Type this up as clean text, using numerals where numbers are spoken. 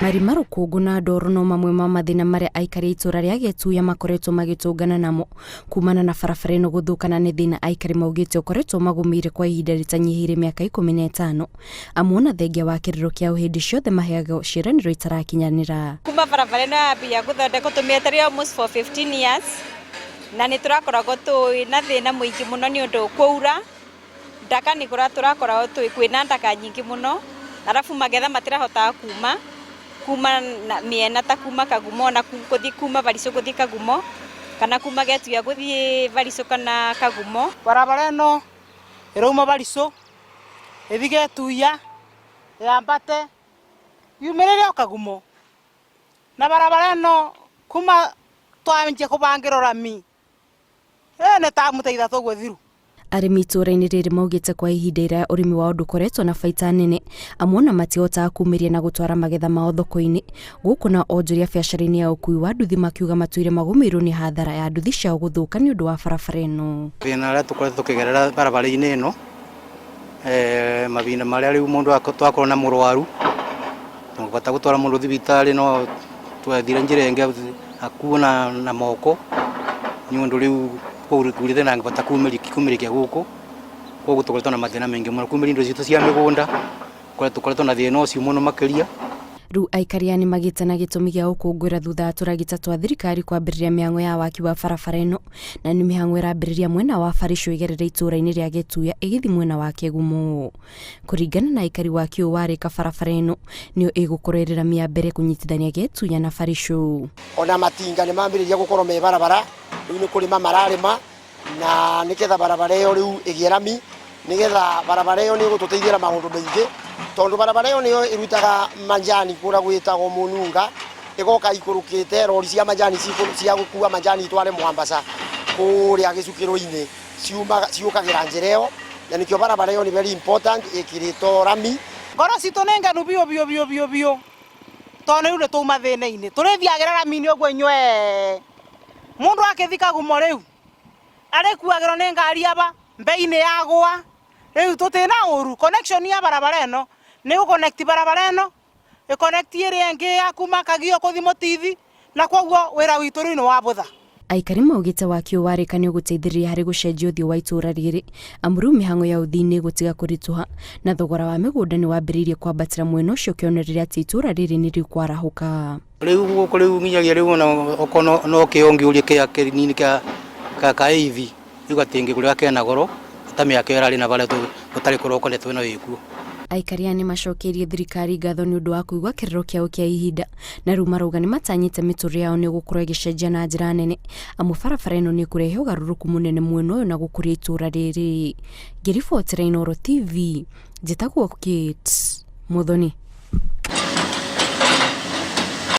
Marima, rũkũngũ na ndoro no mamwe ma mathĩna marĩa aikari a itũra rĩa Gĩtuya makoretwo magĩtũngana namo kumana na barabara ĩno gũthũkana. Nĩ thĩna aikari maugĩte ũkoretwo magũmĩire kwa ihinda rĩtanyihĩire mĩaka 15, amu ona thengia wa kĩrĩro kĩao hĩndĩ ciothe maheagwo ciĩranĩro itarakinyanĩra. Kuma barabara ĩno yambia gũthondekwo, tũmĩetereire almost for 15 years, na nĩ tũrakoragwo twĩ na thĩna mũingĩ mũno nĩ ũndũ kwaura ndaka nĩ kũra tũrakoragwo twĩ kwĩna ndaka nyingĩ mũno, arabu magetha matirahotaga kuma na mĩena ta kuma Kagumo na gũthiĩ kuma Barisũ gũthiĩ Kagumo, kana kuma Getuya gũthiĩ Barisũ kana Kagumo. Barabara ĩno ĩrauma Barisũ ĩthiĩ Getuya, yambate yumĩrĩre o Kagumo, na barabara ĩno kuma twanjia kũbangĩrwo rami nĩ ta mũteitha tũguo thiru. Arĩmi itũũra-inĩ rĩrĩ maugĩte kwa ihinda iraya ũrĩmi wao ndũkoretwo na baita nene, amu ona matihotaga kumĩria na gũtwara magetha mao thoko-inĩ. Gũkũ nao onjoria biacara-inĩ ya ũkui wa nduthi makiuga matũire magũmĩirwo nĩ hathara ya nduthi ciao gũthũka nĩ ũndũ wa barabara ĩno. Thĩna ũrĩa tũkoretwo tũkĩgerera barabara-inĩ ĩno, mahinda marĩa rĩu mũndũ twakorwo na mũrwaru, bata gũtwara mũndũ thibitarĩ, no twethire njĩra ĩngĩ akuo na moko, nĩ ũndũ rĩu kurĩte na bata kumĩrĩkia gũkũ. Koguo tũkoretwo na mathĩna maingĩ mũno kumĩria indo citũ cia mĩgũnda, tũkoretwo na thĩna ũcio mũno makĩria. Rĩu aikari aya nĩ magĩte na gĩtũmi gĩa gũkũngũĩra thutha wa tũragita twa thirikari kwambĩrĩria mĩhang'o ya waki wa barabara ĩno, na nĩ mĩhang'o ĩrambĩrĩria mwena wa Barisũ ĩgerere itũũra-inĩ rĩa Gĩtuya ĩgĩthiĩ mwena wa Kĩgumo. Kũringana na aikari, waki ũyũ warĩka, barabara ĩno nĩyo ĩgũkorwo ĩrĩ rami ya mbere kũnyitithania Gĩtuya na Barisũ. Ona matinga nĩ mambĩrĩria gũkorwo me barabara rĩu, nĩ kũrĩma mararĩma na nĩgetha barabara ĩyo rĩu ĩgĩe rami, nĩgetha barabara ĩyo nĩ ĩgũtũteithia na maũndũ maingĩ, tondũ barabara ĩyo nĩyo ĩrutaga manjani kũrĩa gwĩtagwo Mũnunga, ĩgoka ikũrũkĩte rori cia manjani cia gũkua manjani itware Mwambasa kũrĩa gĩcukĩro-inĩ, ciumaga ciũkagĩra njĩra ĩyo, na nĩkĩo barabara ĩyo nĩ very important ĩkĩrĩtwo rami. Ngoro citũ nĩ ngenu biũ biũ biũ biũ biũ, tondũ rĩu nĩ twauma thĩna-inĩ, tũrĩthiagĩra rami-inĩ ũguo inyuĩ. Mũndũ akĩthi Kagumo rĩu arĩkuagĩrwo nĩ ngari aba mbei-inĩ yagũa. Rĩu tũtirĩ na ũru, connection ya barabara ĩno nĩ gũ connect barabara ĩno ĩ connect ĩrĩa ĩngĩ ya kuma Kagio kũthi Mũtithi, na koguo wĩra witũ rĩu nĩ wabũtha. Aikari maugĩte waki ũyũ warĩka nĩ ũgũteithĩrĩria harĩ gũcenjia ũthiũ wa itũũra rĩrĩ, amu rĩu mĩhang'o ya ũthii nĩ ĩgũtiga kũritũha na thogora wa mĩgũnda nĩ wambĩrĩirie kwambatĩra mwena ũcio, ũkĩonereria atĩ itũũra rĩrĩ nĩ rĩkwarahũka. Rĩu gũkũ rĩu nginyagia rĩu ona okorwo no kĩo ũngĩũria kĩa kĩnini kĩa ka ĩithi rĩu gatingĩgũrĩka, kena goro ta mĩaka ĩyo ĩrarĩ na barĩa gũtarĩ kũroko ndeto ĩno ĩkuo. Aikari aya nĩ macokeirie thirikari ngatho nĩ ũndũ wa kũigua kĩrĩro kĩao kĩa ihinda, na rĩu marauga nĩ matanyĩte mĩtũrĩre yao nĩ ĩgũkorwo ĩgĩcenjia na njĩra nene, amu barabara ĩno nĩ ĩkũrehe ũgarũrũku mũnene mwena ũyũ na gũkũria itũũra rĩrĩ. Ngĩribotera Inooro TV, njĩtagwo Kate Muthoni.